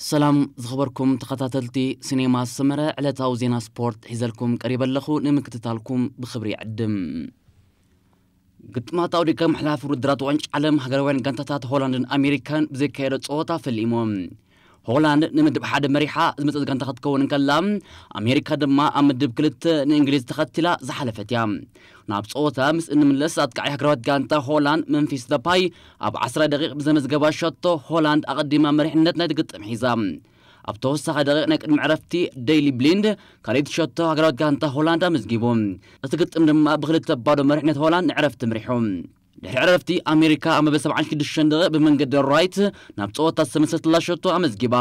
ሰላም ዝኸበርኩም ተኸታተልቲ ሲኔማ ሰመረ፣ ዕለታዊ ዜና ስፖርት ሒዘልኩም ቀሪበ ኣለኹ። ንምክትታልኩም ብኽብሪ ይዕድም። ግጥማት ኣውዲካ ምሕላፍ ውድድራት ዋንጫ ዓለም ሃገራውያን ጋንታታት ሆላንድን ኣሜሪካን ብዘካየዶ ጸወታ ፈሊሞም። ሆላንድ ንምድብ ሓደ መሪሓ ዝመጸት ጋንታ ክትከውን እንከላ፣ ኣሜሪካ ድማ ኣብ ምድብ ክልተ ንእንግሊዝ ተኸቲላ ዝሓለፈት እያ። ናብ ጸወታ ምስ እንምለስ ኣጥቃዒ ሃገራዊት ጋንታ ሆላንድ መምፊስ ደፓይ ኣብ ዓስራ ደቂቕ ብዘመዝገባ ሸቶ ሆላንድ ኣቐዲማ መሪሕነት ናይቲ ግጥም ሒዛ። ኣብ ተወሳኺ ደቂቕ ናይ ቅድሚ ዕረፍቲ ዴይሊ ብሊንድ ካልኣይቲ ሸቶ ሃገራዊት ጋንታ ሆላንድ ኣመዝጊቡ። እቲ ግጥም ድማ ብክልተ ባዶ መሪሕነት ሆላንድ ንዕረፍቲ ምሪሑ። ድሕሪ ዕረፍቲ ኣሜሪካ ኣብ መበል ሰብዓን ሽዱሽተን ደቂቕ ብመንገዲ ራይት ናብ ጸወታ ዝተመልሰትላ ሸቶ ኣመዝጊባ።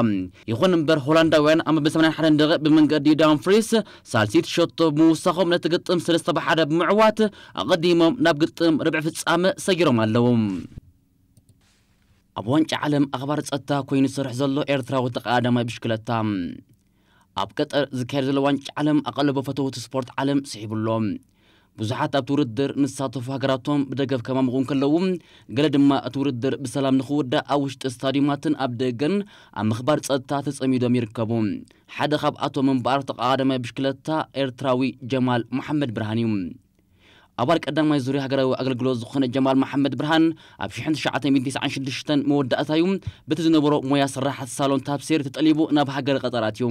ይኹን እምበር ሆላንዳውያን ኣብ መበል ሰማንያን ሓደን ደቂቕ ብመንገዲ ዳምፍሪስ ሳልሲት ሸቶ ብምውሳኾም ነቲ ግጥም ሰለስተ ብሓደ ብምዕዋት ኣቐዲሞም ናብ ግጥም ርብዒ ፍጻመ ሰጊሮም ኣለዉ። ኣብ ዋንጫ ዓለም ኣኽባር ጸጥታ ኮይኑ ዝሰርሕ ዘሎ ኤርትራዊ ተቐዳዳማይ ብሽክለታ። ኣብ ቀጠር ዝካየድ ዘሎ ዋንጫ ዓለም ኣቐለቦ ፈተውቲ ስፖርት ዓለም ስሒቡ ኣሎ። ብዙሓት ኣብቲ ውድድር ንዝሳተፉ ሃገራቶም ብደገፍ ከማምቑ እንከለዉ፣ ገለ ድማ እቲ ውድድር ብሰላም ንኽውዳእ ኣብ ውሽጢ ስታዲዩማትን ኣብ ደገን ኣብ ምኽባር ጸጥታ ተጸሚዶም ይርከቡ። ሓደ ካብኣቶም እምበኣር ተቐዳዳማይ ብሽክለታ ኤርትራዊ ጀማል መሓመድ ብርሃን እዩ። ኣባል ቀዳማይ ዙርያ ሃገራዊ ኣገልግሎት ዝኾነ ጀማል መሓመድ ብርሃን ኣብ ሽሕን ትሽዓተ ሚእትን ተስዓን ሽዱሽተን መወዳእታ እዩ በቲ ዝነበሮ ሞያ ስራሓት ሳሎን ታፕሴር ተጠሊቡ ናብ ሃገረ ቀጠር ኣትዩ።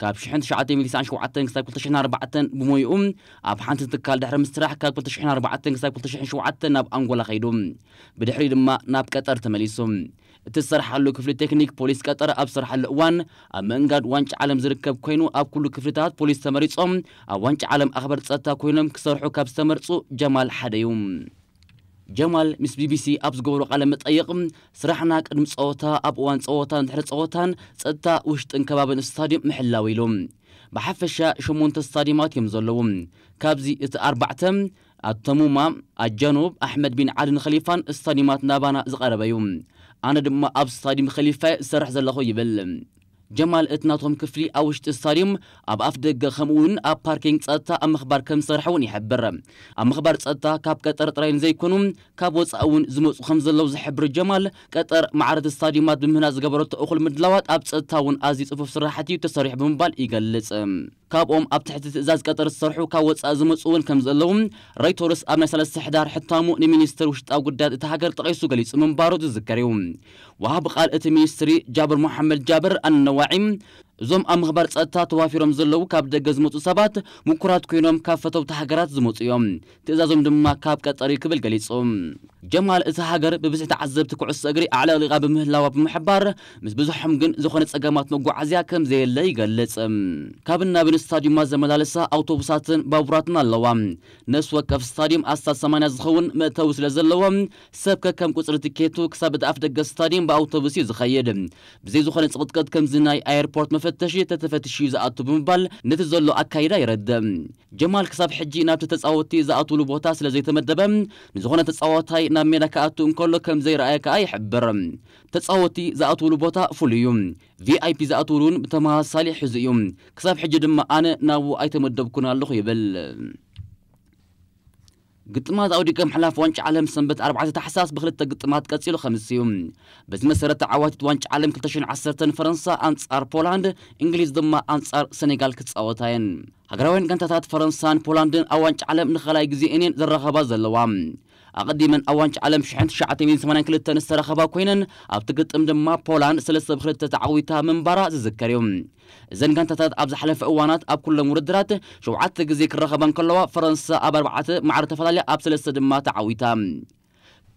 ካብ ሽሕን ትሽዓተ ሚእትን ተስዓን ሸውዓተን ክሳብ ክልተ ሽሕን ኣርባዕተን ብሞይኡ ኣብ ሓንቲ ትካል ድሕሪ ምስራሕ ካብ ክልተ ሽሕን ኣርባዕተን ክሳብ ክልተ ሽሕን ሸውዓተን ናብ ኣንጎላ ከይዱ። ብድሕሪ ድማ ናብ ቀጠር ተመሊሱ። እቲ ዝሰርሓሉ ክፍሊ ቴክኒክ ፖሊስ ቀጠር ኣብ ዝሰርሓሉ እዋን ኣብ ምእንጋድ ዋንጫ ዓለም ዝርከብ ኮይኑ ኣብ ኩሉ ክፍልታት ፖሊስ ተመሪጾም ኣብ ዋንጫ ዓለም ኣኽበር ጸጥታ ኮይኖም ክሰርሑ ካብ ዝተመርጹ ጀማል ሓደ እዩ። ጀማል ምስ ቢቢሲ ኣብ ዝገበሮ ቃለ መጠይቕ፣ ስራሕና ቅድሚ ጸወታ፣ ኣብ እዋን ጸወታን ድሕሪ ጸወታን ጸጥታ ውሽጥን ከባብን ስታድዮም ምሕላው ኢሉ። ብሓፈሻ ሸሞንተ ስታድዮማት እዮም ዘለዉ። ካብዚ እቲ ኣርባዕተ፣ ኣተሙማ፣ ኣጀኑብ፣ ኣሕመድ ቢን ዓሊን ኸሊፋን ስታድዮማት ናባና ዝቐረበ እዩ። ኣነ ድማ ኣብ ስታድዮም ኸሊፋ ዝሰርሕ ዘለኹ ይብል። ጀማል እቲ ናቶም ክፍሊ ኣብ ውሽጢ ስታድዮም፣ ኣብ ኣፍ ደገ ከምኡ እውን ኣብ ፓርኪንግ ጸጥታ ኣብ ምኽባር ከም ዝሰርሐ እውን ይሕብር። ኣብ ምኽባር ጸጥታ ካብ ቀጠር ጥራይ ንዘይኮኑ ካብ ወጻኢ እውን ዝመጹ ከም ዘለዉ ዝሕብር ጀማል፣ ቀጠር ማዕረቲ ስታድዮማት ብምህናጽ ዝገበረቶ እኹል ምድላዋት ኣብ ጸጥታ እውን ኣዝዩ ጽፉፍ ስራሕቲ እዩ ተሰሪሑ ብምባል ይገልጽ። ካብኦም ኣብ ትሕቲ ትእዛዝ ቀጠር ዝሰርሑ ካብ ወጻኢ ዝመጹ እውን ከም ዘለዉ ሮይተርስ ኣብ ናይ ሰለስተ ሕዳር ሕታሙ ንሚኒስትር ውሽጣዊ ጉዳያት እታ ሃገር ጠቒሱ ገሊጹ ምንባሩ ዝዝከር እዩ። ወሃቢ ቃል እቲ ሚኒስትሪ ጃብር መሓመድ ጃብር ኣነዋዒ፣ እዞም ኣብ ምኽባር ጸጥታ ተዋፊሮም ዘለዉ ካብ ደገ ዝመጹ ሰባት ምኩራት ኮይኖም ካብ ፈተውቲ ሃገራት ዝመጹ እዮም። ትእዛዞም ድማ ካብ ቀጠር እዩ ክብል ገሊጹ። ጀማል እታ ሃገር ብብዝሒ ተዓዘብቲ ኩዕሶ እግሪ ኣዕለቕሊቓ ብምህላዋ ብምሕባር፣ ምስ ብዙሖም ግን ዝኾነ ጸገማት መጓዓዝያ ከም ዘየለ ይገልጽ። ካብን ናብን ስታድዩማት ዘመላልሳ ኣውቶቡሳትን ባቡራትን ኣለዋ። ነፍሲ ወከፍ ስታድዩም ኣስታት ሰማንያ ዝኸውን መእተዊ ስለ ዘለዎ፣ ሰብ ከከም ቁጽሪ ትኬቱ ክሳብ እቲ ኣፍ ደገ ስታድዩም ብኣውቶቡስ እዩ ዝኸይድ። ብዘይ ዝኾነ ጽቕጥቀጥ ከምዚ ናይ ኣየርፖርት መፈተሺ ተተፈትሹ እዩ ዝኣቱ ብምባል ነቲ ዘሎ ኣካይዳ የረድእ። ጀማል ክሳብ ሕጂ ናብቲ ተጻወትቲ ዝኣትውሉ ቦታ ስለ ዘይተመደበ፣ ንዝኾነ ተጻዋታይ ናብ ሜዳ ክኣቱ እንከሎ ከም ዘይረኣየ ከኣ ይሕብር። ተጻወትቲ ዝኣትውሉ ቦታ ፍሉይ እዩ። ቪኣይፒ ዝኣትውሉ እውን ብተመሳሳሊ ሕዚ እዩ። ክሳብ ሕጂ ድማ ኣነ ናብኡ ኣይተመደብኩን ኣለኹ ይብል። ግጥማት ኣውዲቀ ምሕላፍ ዋንጫ ዓለም ሰንበት ኣርባዕተ ታሕሳስ ብክልተ ግጥማት ቀጺሉ ከምስ እዩ። በዚ መሰረት ተዓዋቲት ዋንጫ ዓለም ክልተ ሽሕን ዓሰርተን ፈረንሳ ኣንጻር ፖላንድ፣ እንግሊዝ ድማ ኣንጻር ሰኔጋል ክጻወታ እየን። ሃገራውያን ጋንታታት ፈረንሳን ፖላንድን ኣብ ዋንጫ ዓለም ንኻልኣይ ግዜ እየን ዝራኸባ ዘለዋ። ኣቐዲመን ኣብ ዋንጫ ዓለም ሽሕን ትሽዓተ ሚእትን ሰማንያን ክልተን ዝተራኸባ ኮይነን፣ ኣብቲ ግጥም ድማ ፖላንድ ሰለስተ ብክልተ ተዓዊታ ምንባራ ዝዝከር እዩ። እዘን ጋንታታት ኣብ ዝሓለፈ እዋናት ኣብ ኩሎም ውድድራት ሸውዓተ ግዜ ክራኸባ እንከለዋ፣ ፈረንሳ ኣብ ኣርባዕተ ማዕረ ተፈላለያ ኣብ ሰለስተ ድማ ተዓዊታ።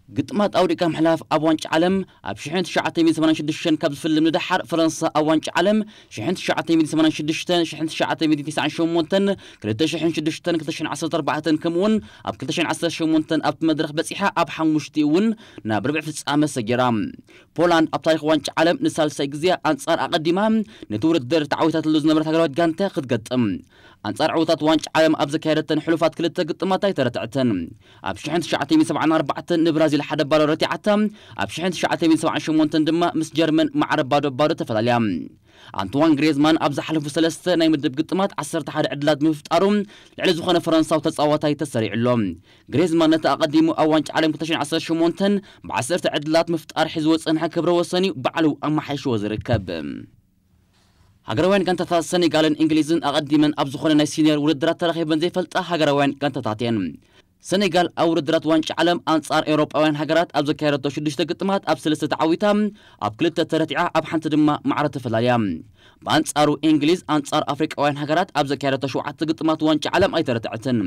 ግጥማት ኣውዲቃ ምሕላፍ ኣብ ዋንጫ ዓለም ኣብ ሽሕን ትሽዓተ ሚእትን ሰማንያን ሽዱሽተን ካብ ዝፍልም ንደሓር፣ ፈረንሳ ኣብ ዋንጫ ዓለም ሽሕን ትሽዓተ ሚእትን ሰማንያን ሽዱሽተን፣ ሽሕን ትሽዓተ ሚእትን ተስዓን ሸሞንተን፣ ክልተ ሽሕን ሽዱሽተን፣ ክልተ ሽሕን ዓሰርተ ኣርባዕተን ከምኡውን ኣብ ክልተ ሽሕን ዓሰርተ ሸሞንተን ኣብቲ መድረኽ በጺሓ ኣብ ሓሙሽቲኡ እውን ናብ ርብዒ ፍጻመ ሰጊራ። ፖላንድ ኣብ ታሪኽ ዋንጫ ዓለም ንሳልሳይ ግዜ ኣንጻር ኣቐዲማ ነቲ ውድድር ተዓዊታትሉ ዝነበረት ሃገራዊት ጋንታ ክትገጥም። ኣንጻር ዕውታት ዋንጫ ዓለም ኣብ ዘካየደተን ሕሉፋት ክልተ ግጥማት ኣይተረትዐትን። ኣብ ሽሕን ትሽዓተ ሚእትን ሰብዓን ኣርባዕተን ንብራዚል ሓደ ባዶ ረቲዓታ፣ ኣብ ሽሕን ትሽዓተ ሚእትን ሰብዓን ሸሞንተን ድማ ምስ ጀርመን ማዕረ ባዶ ባዶ ተፈላልያ። ኣንትዋን ግሬዝማን ኣብ ዝሓለፉ ሰለስተ ናይ ምድብ ግጥማት ዓሰርተ ሓደ ዕድላት ምፍጣሩ ልዕሊ ዝኾነ ፈረንሳዊ ተጻዋታይ ተሰሪዑ ኣሎ። ግሬዝማን ነቲ ኣቐዲሙ ኣብ ዋንጫ ዓለም ክልተ ሽሕን ዓሰርተ ሸሞንተን ብዓሰርተ ዕድላት ምፍጣር ሒዝዎ ዝጸንሐ ክብረ ወሰን እዩ ባዕሉ ኣመሓይሽዎ ዝርከብ። ሃገራውያን ጋንታታት ሰኔጋልን እንግሊዝን ኣቐዲመን ኣብ ዝኾነ ናይ ሲኒየር ውድድራት ተራኺበን ዘይፈልጣ ሃገራውያን ጋንታታት እየን። ሰኔጋል ኣብ ውድድራት ዋንጫ ዓለም ኣንጻር ኤውሮጳውያን ሃገራት ኣብ ዘካየደቶ ሽዱሽተ ግጥማት ኣብ ሰለስተ ተዓዊታ፣ ኣብ ክልተ ተረቲዓ፣ ኣብ ሓንቲ ድማ ማዕረ ተፈላልያ። ብኣንጻሩ እንግሊዝ ኣንጻር ኣፍሪቃውያን ሃገራት ኣብ ዘካየደቶ ሸውዓተ ግጥማት ዋንጫ ዓለም ኣይተረትዐትን።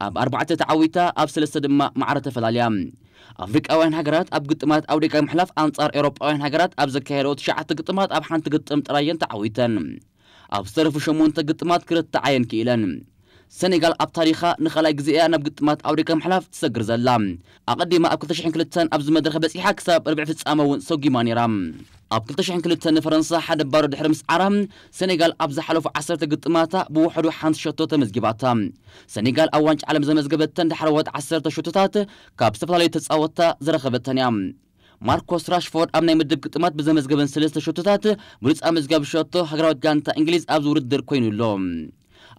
ኣብ ኣርባዕተ ተዓዊታ፣ ኣብ ሰለስተ ድማ ማዕረ ተፈላልያ። ኣፍሪቃውያን ሃገራት ኣብ ግጥማት ኣውዲቀ ምሕላፍ ኣንጻር ኤውሮጳውያን ሃገራት ኣብ ዘካየደኦ ትሽዓተ ግጥማት ኣብ ሓንቲ ግጥም ጥራየን ተዓዊተን። ኣብ ዝተረፉ ሸሞንተ ግጥማት ክርትዓየን ክኢለን። ሰኔጋል ኣብ ታሪኻ ንኻልኣይ ግዜ እያ ናብ ግጥማት ኣውዲቀ ምሕላፍ ትሰግር ዘላ። ኣቐዲማ ኣብ ክልተ ሽሕን ክልተን ኣብዚ መድረኽ በጺሓ ክሳብ ርብዒ ፍጻመ እውን ሰጒማ ነይራ። ኣብ ክልተ ሽሕን ክልተን ንፈረንሳ ሓደ ባዶ ድሕሪ ምስዓራ፣ ሰኔጋል ኣብ ዝሓለፉ ዓሰርተ ግጥማታ ብውሕዱ ሓንቲ ሸቶ ተመዝጊባታ። ሰኔጋል ኣብ ዋንጫ ዓለም ዘመዝገበተን ዳሕረዎት ዓሰርተ ሸቶታት ካብ ዝተፈላለዩ ተጻወትታ ዝረኸበተን እያ። ማርኮስ ራሽፎርድ ኣብ ናይ ምድብ ግጥማት ብዘመዝገበን ሰለስተ ሸቶታት ብሉጽ ኣመዝጋቢ ሸቶ ሃገራዊት ጋንታ እንግሊዝ ኣብዚ ውድድር ኮይኑ ኣሎ።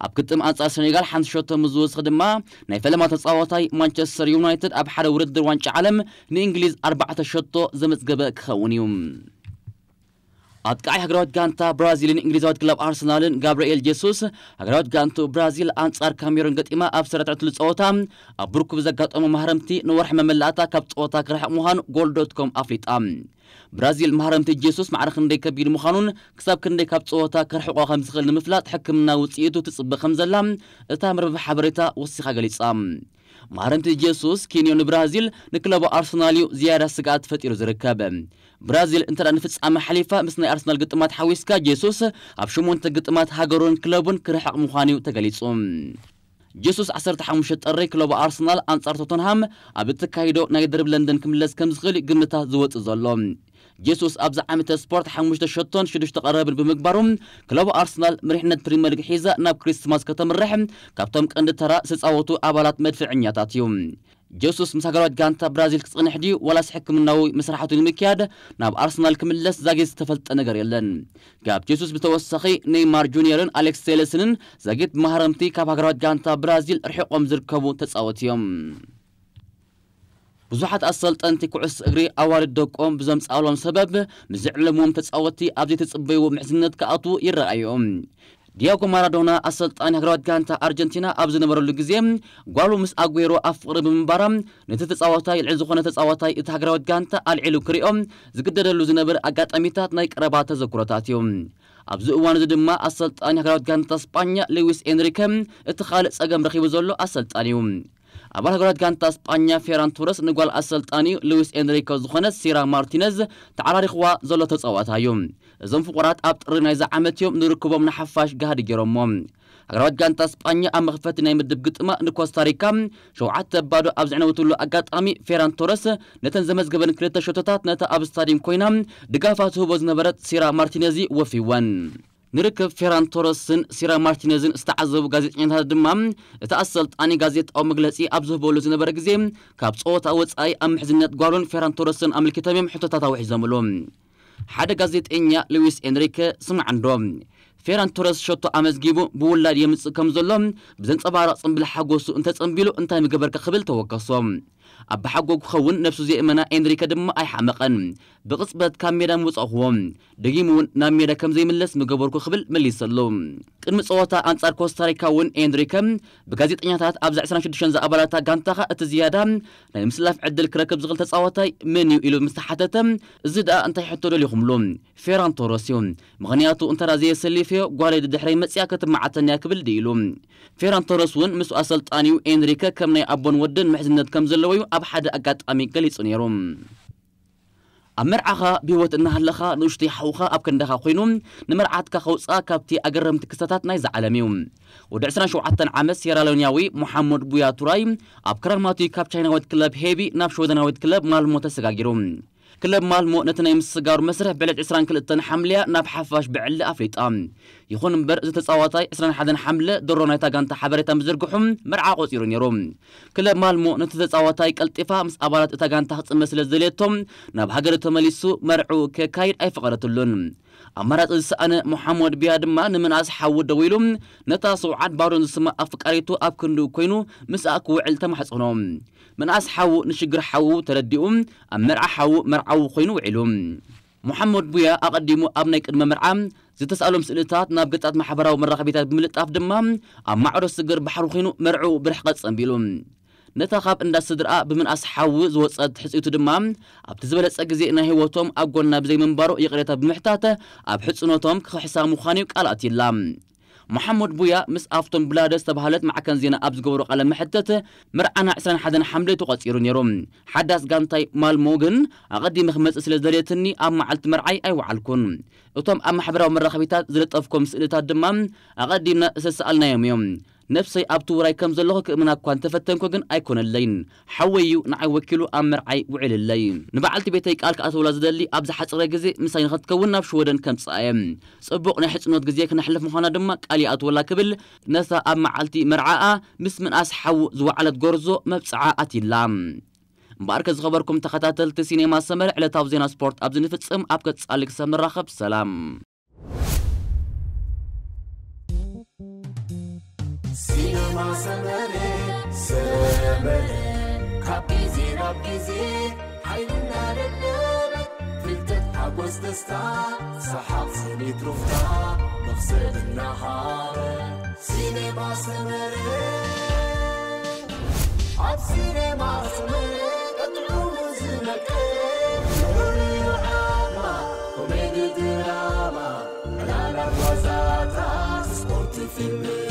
ኣብ ግጥም ኣንጻር ሰኔጋል ሓንቲ ሸቶ ምስ ዝወስኽ ድማ ናይ ፈለማ ተጻዋታይ ማንቸስተር ዩናይትድ ኣብ ሓደ ውድድር ዋንጫ ዓለም ንእንግሊዝ ኣርባዕተ ሸቶ ዘመዝገበ ክኸውን እዩ። ኣጥቃዓይ ሃገራዊት ጋንታ ብራዚልን እንግሊዛዊት ክለብ ኣርሰናልን ጋብርኤል ጄሱስ፣ ሃገራዊት ጋንቱ ብራዚል ኣንጻር ካሜሩን ገጢማ ኣብ ዝተረትዐትሉ ጸወታ ኣብ ብርኩብ ዘጋጠሙ ማህረምቲ ንወርሒ መመላእታ ካብ ጸወታ ክርሕቕ ምዃኑ ጎል ዶት ኮም ኣፍሊጣ። ብራዚል ማህረምቲ ጄሱስ ማዕረ ክንደይ ከቢድ ምዃኑን ክሳብ ክንደይ ካብ ጸወታ ከርሕቆ ከም ዝኽእል ንምፍላጥ ሕክምና ውጽኢቱ ትጽበ ከም ዘላ እታ መርበብ ሓበሬታ ወሲኻ ገሊጻ። ማህረምቲ ጄሱስ ኪንዮ ንብራዚል ንክለቡ ኣርሰናል እዩ ዝያዳ ስግኣት ፈጢሩ ዝርከብ። ብራዚል እንተ ደኣ ንፍጻመ ሓሊፋ ምስ ናይ ኣርሰናል ግጥማት ሓዊስካ ጄሱስ ኣብ ሸሞንተ ግጥማት ሃገሩን ክለቡን ክርሕቕ ምዃኑ እዩ ተገሊጹ። ጄሱስ ዓሰርተ ሓሙሽተ ጥሪ ክለቡ ኣርሰናል ኣንጻር ቶተንሃም ኣብ እተካይዶ ናይ ደርቢ ለንደን ክምለስ ከም ዝኽእል እዩ ግምታት ዝወጽእ ዘሎ። ጄሱስ ኣብዚ ዓመተ ስፖርት ሓሙሽተ ሸቶን ሽዱሽተ ቀረብን ብምግባሩ ክለቡ ኣርሰናል መሪሕነት ፕሪምየር ሊግ ሒዛ ናብ ክሪስትማስ ከተምርሕ ካብቶም ቀንዲ ተራ ዝተጻወቱ ኣባላት መድፍዕኛታት እዩ። ጀሱስ ምስ ሃገራዊት ጋንታ ብራዚል ክጽንሕ ድዩ ዋላስ ሕክምናዊ መስራሕቱ ንምክያድ ናብ ኣርሰናል ክምለስ ዛጊት ዝተፈልጠ ነገር የለን። ካብ ጀሱስ ብተወሳኺ ኔይማር ጁኒየርን ኣሌክስ ቴለስንን ዛጊት ብማህረምቲ ካብ ሃገራዊት ጋንታ ብራዚል ርሒቖም ዝርከቡ ተጻወቲ እዮም። ብዙሓት ኣሰልጠንቲ ኩዕሶ እግሪ ኣዋልድ ደቆም ብዘምጽኣሎም ሰበብ ምስ ዝዕለምዎም ተጻወቲ ኣብ ዘይተጽበይዎ ምሕዝነት ክኣትዉ ይረኣዩ እዮም። ዲያጎ ማራዶና ኣሰልጣኒ ሃገራዊት ጋንታ ኣርጀንቲና ኣብ ዝነበረሉ ግዜ ጓሉ ምስ ኣጉዌሮ ኣብ ፍቕሪ ብምንባራ ነቲ ተጻዋታይ ልዕሊ ዝኾነ ተጻዋታይ እቲ ሃገራዊት ጋንታ ኣልዒሉ ክሪኦ ዝግደደሉ ዝነበረ ኣጋጣሚታት ናይ ቀረባ ተዘክሮታት እዩ። ኣብዚ እዋን እዚ ድማ ኣሰልጣኒ ሃገራዊት ጋንታ ስጳኛ ሉዊስ ኤንሪከ እቲ ካልእ ጸገም ረኺቡ ዘሎ ኣሰልጣኒ እዩ። ኣባል ሃገራዊት ጋንታ ስጳኛ ፌራን ቶረስ ንጓል ኣሰልጣኒኡ ሉዊስ ኤንሪኮ ዝኾነት ሲራ ማርቲነዝ ተዓራሪኽዋ ዘሎ ተጻዋታይ እዩ። እዞም ፍቑራት ኣብ ጥሪ ናይዚ ዓመት እዮም ንርክቦም ንሓፋሽ ጋህዲ ገይሮሞ። ሃገራዊት ጋንታ ስጳኛ ኣብ መኽፈቲ ናይ ምድብ ግጥማ ንኮስታሪካ ሸውዓተ ባዶ ኣብ ዘዕነወትሉ ኣጋጣሚ ፌራን ቶረስ ነተን ዘመዝገበን ክልተ ሸቶታት ነታ ኣብ ስታዲየም ኮይና ድጋፋ ትህቦ ዝነበረት ሲራ ማርቲነዚ ወፊወን። ንርክብ ፌራን ቶረስን ሲራ ማርቲነዝን ዝተዓዘቡ ጋዜጠኛታት ድማ እቲ ኣሰልጣኒ ጋዜጣዊ መግለጺ ኣብ ዝህበሉ ዝነበረ ግዜ ካብ ጸወታ ወጻኢ ኣብ ምሕዝነት ጓሉን ፌራን ቶረስን ኣመልኪቶም እዮም ሕቶታት ኣውሒዞምሉ። ሓደ ጋዜጠኛ ሉዊስ ኤንሪከ ስማዕ እንዶ ፌራን ቶረስ ሸቶ ኣመዝጊቡ ብውላድ የምጽእ ከም ዘሎ ብዘንጸባርቕ ጽምብል ሓጎሱ እንተጸንቢሉ እንታይ ምገበርካ ክብል ተወከሶ። ኣባሓጎ ክኸውን ነብሱ ዘየእመና ኤንሪከ ድማ ኣይሓመቐን። ብቕጽበት ካብ ሜዳ ምውጻእክዎ። ደጊሙ እውን ናብ ሜዳ ከም ዘይምለስ ምገበርኩ ክብል መሊሰሉ። ቅድሚ ጸወታ ኣንጻር ኮስታሪካ እውን ኤንሪከ ብጋዜጠኛታት ኣብዛ ዕስራን ሽዱሽተን ዝኣባላታ ጋንታኻ እቲ ዝያዳ ናይ ምስላፍ ዕድል ክረክብ ዝኽእል ተጻዋታይ መን እዩ ኢሉ ምስ ተሓተተ፣ እዚ ደኣ እንታይ ሕቶ ደሊኹምሉ? ፌራን ቶረስ እዩ። ምኽንያቱ እንተ ደኣ ዘየሰሊፈዮ ጓለይ ድድሕረይ መጺኣ ክትመዓተኒ እያ ክብል ድኢሉ። ፌራን ቶረስ እውን ምስ ኣሰልጣኒኡ ኤንሪከ ከም ናይ ኣቦን ወድን ምሕዝነት ከም ዘለዎ እዩ ኣብ ሓደ ኣጋጣሚ ገሊጹ ነይሩ። ኣብ መርዓኻ ብህይወት እናሃለኻ ንእሽተይ ሓውኻ ኣብ ክንዳኻ ኮይኑ ንመርዓትካ ከውፅኣ ካብቲ ኣገረምቲ ክስተታት ናይዚ ዓለም እዩ። ወዲ ዕስራን ሸውዓተን ዓመት ሴራሎንያዊ ሙሓመድ ቡያ ቱራይ ኣብ ክራማቱ ካብ ቻይናዊት ክለብ ሄቢ ናብ ሽወደናዊት ክለብ ማልሞ ተሰጋጊሩ። ክለብ ማልሞ ነቲ ናይ ምስጋሩ መስርሕ ብዕለት ዕስራን ክልተን ሓምለያ ናብ ሓፋሽ ብዕሊ ኣፍሊጣ። ይኹን እምበር፣ እዚ ተጻዋታይ ዕስራን ሓደን ሓምለ ድሮ ናይታ ጋንታ ሓበሬታ ምዝርግሑ መርዓ ቆጺሩ ነይሩ። ክለብ ማልሞ ነቲ ተጻዋታይ ቀልጢፋ ምስ ኣባላት እታ ጋንታ ክጽመ ስለ ዝደልየቶም፣ ናብ ሃገሩ ተመሊሱ መርዕኡ ከካይድ ኣይፈቐደትሉን። ኣማራጺ ዝሰኣነ ሞሓመድ ቢያ ድማ ንምንኣስ ሓዉ ደዊሉ፣ ነታ ስውዓት ባሮን ዝስማ ኣፍቃሪቱ ኣብ ክንድኡ ኮይኑ ምስኣ ክውዕል ተማሕጸኖ። ምንኣስ ሓዉ ንሽግር ሓዉ ተረዲኡ፣ ኣብ መርዓ ሓዉ መርዓዊ ኮይኑ ውዒሉ። ሞሓመድ ቡያ ኣቐዲሙ ኣብ ናይ ቅድመ መርዓ ዝተሳእሎም ስእልታት ናብ ገጻት ማሕበራዊ መራኸቢታት ብምልጣፍ ድማ፣ ኣብ ማዕዶ ስግር ባሕሪ ኮይኑ መርዕኡ ብርሕቀት ጸንቢሉ። ነታ ካብ እንዳ ስድርኣ ብምንኣስ ሓዊ ዝወጸት ሕጽይቱ ድማ፣ ኣብቲ ዝበለጸ ግዜ ናይ ህይወቶም ኣብ ጎና ብዘይምንባሩ ይቕሬታ ብምሕታት፣ ኣብ ሕጽኖቶም ክኽሕሳ ምዃኑ እዩ ቃል ኣትይላ። መሓመድ ቡያ ምስ ኣፍቶም ብላደ ዝተባህለት ማዕከን ዜና ኣብ ዝገበሮ ቃለ መሕተት፣ መርዓና ዕስራን ሓደን ሓምለ ተቖጺሩ ነይሩ። ሓዳስ ጋንታይ ማልሞ ግን ኣቐዲመ ክመጽእ ስለ ዝደልየትኒ ኣብ መዓልቲ መርዓይ ኣይወዓልኩን። እቶም ኣብ ማሕበራዊ መራኸቢታት ዝለጠፍኩም ስእልታት ድማ ኣቐዲምና ዝተሰኣልናዮም እዮም። ነፍሰይ ኣብቲ ውራይ ከም ዘለኹ ክእምና እኳ እንተፈተንኩ ግን ኣይኮነለይን። ሓወይ እዩ ንዓይ ወኪሉ ኣብ መርዓይ ውዒልለይ። ንበዓልቲ ቤተይ ቃል ክኣትወላ ዝደሊ ኣብ ዝሓጸረ ግዜ ምሳይ ንኽትከውን ናብ ሽወደን ከምጽኣ እየ። ጽቡቕ ናይ ሕጽኖት ግዜ ክነሕልፍ ምዃና ድማ ቃል ይኣትወላ ክብል ነታ ኣብ መዓልቲ መርዓኣ ምስ ምንኣስ ሓዉ ዝወዓለት ጎርዞ መብጽዓ ኣትይላ። እምበኣርከ ዝኸበርኩም ተኸታተልቲ ሲኔማ ሰመረ ዕለታዊ ዜና ስፖርት ኣብዚ ንፍጽም። ኣብ ቀጻሊ ክሳብ ንራኸብ ሰላም። ሲነማ ሰመረ ሰመረ ካብ ግዜ ናብ ግዜ ሓይልና ደለበ ፍልጠት ሓጎስ ደስታ ሰሓቕ ስኒት ሩፍታ መኽሰብ እናሃበ ሲነማ ሰመረ ኣብ ሲነማ ሰመረ ቀጥዑ ዝነቀ ኮሜዲ ድራማ ዕላላት ዋዛታት ስፖርት ፊልም